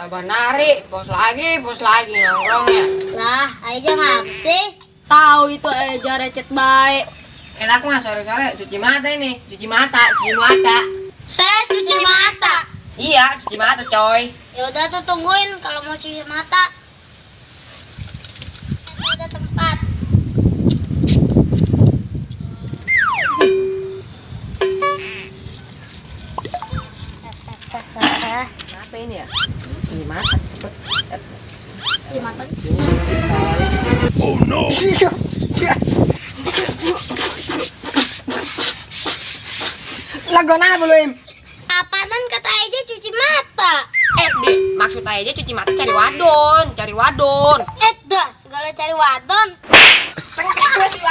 Abah nari, bos lagi nongkrongnya. Lah, aja ngapa sih? Tahu itu aja recet baik. Enak mah sore-sore cuci mata ini, cuci mata. Saya cuci mata. Iya, cuci mata coy. Ya udah tuh tungguin kalau mau cuci mata. Ada tempat. Kenapa ini ya? Cuci mata cepet. Cuci mata. Oh no! Lagu apa belum? Apaan kata aja cuci mata? Dek, maksud aja cuci mata cari wadon. Dah, segala cari wadon. Cengkeh gue sih,